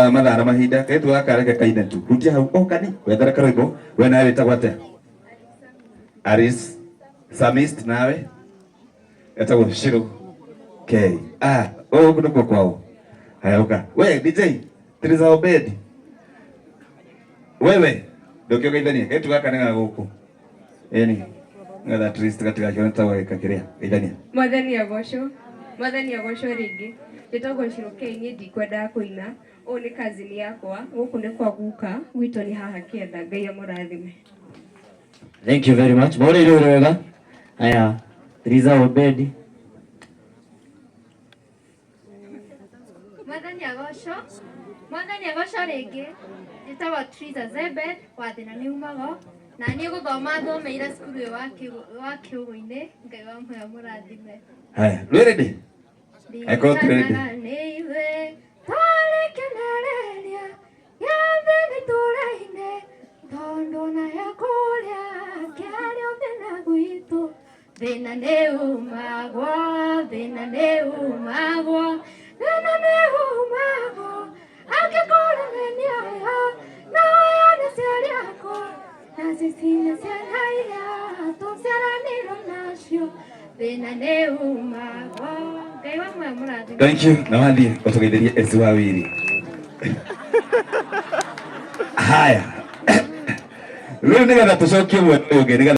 Wa mathaa na mahinda kairĩtu gaka reke kaine tu. Hutia hau o kani wethere karwĩmbo. We nawe wĩtagwo atĩa? Aris Samist nawe etagwo Shiro K. Ah, gũkũ nĩkuo kwao. Haya ũka. We DJ Teresa Obedi. Wewe ndũkĩũgeithanie kairĩtu gaka nĩ ga gũkũ. Ĩni. Nĩgetha at least gatigakione ta gweka kĩrĩa. Geithania. Mwathani agocwo. Mwathani agocwo rĩngĩ. Njĩtagwo Shirokei, niĩ ndikwendaga kũina. Ũyũ nĩ cousin yakwa, gũkũ nĩ kwa guka, gwitũ nĩ haha kĩanda. Ngai amũrathime. Thank you very much. Mũrĩire wega. Aya, Triza Obedi. Mwathani agocwo. Mwathani agocwo rĩngĩ. Njĩtagwo Triza Zebed wa thĩna nĩ umago na niĩ gũthoma thomeire cukuru ũyũ wa Kĩũgũ-inĩ. Ngai wa muoyo mũrathime. Haya, rwĩ ready? Angĩkorwo ti ready. Ndirikanaga nĩ ithuĩ twarĩ kĩonereria gĩa thĩna itũũra-inĩ tondũ nayo kũrĩa kĩarĩ thĩna gwitũ. Thĩna nĩ umagwo, thĩna nĩ umagwo, thĩna nĩ umagwo. Angĩkorwo nĩoyo no yone ciari akwa na cici na ciana iria tũciaranĩirwo nacio. Thĩna nĩ umagwo. Ngai wa muoyo mũrathime. Thank you. Na wathiĩ ũtũgeithĩrie Esi wa Wiri. Haya. Rĩu nĩgetha tũcokie mwena ũyũ ũngĩ nĩgetha.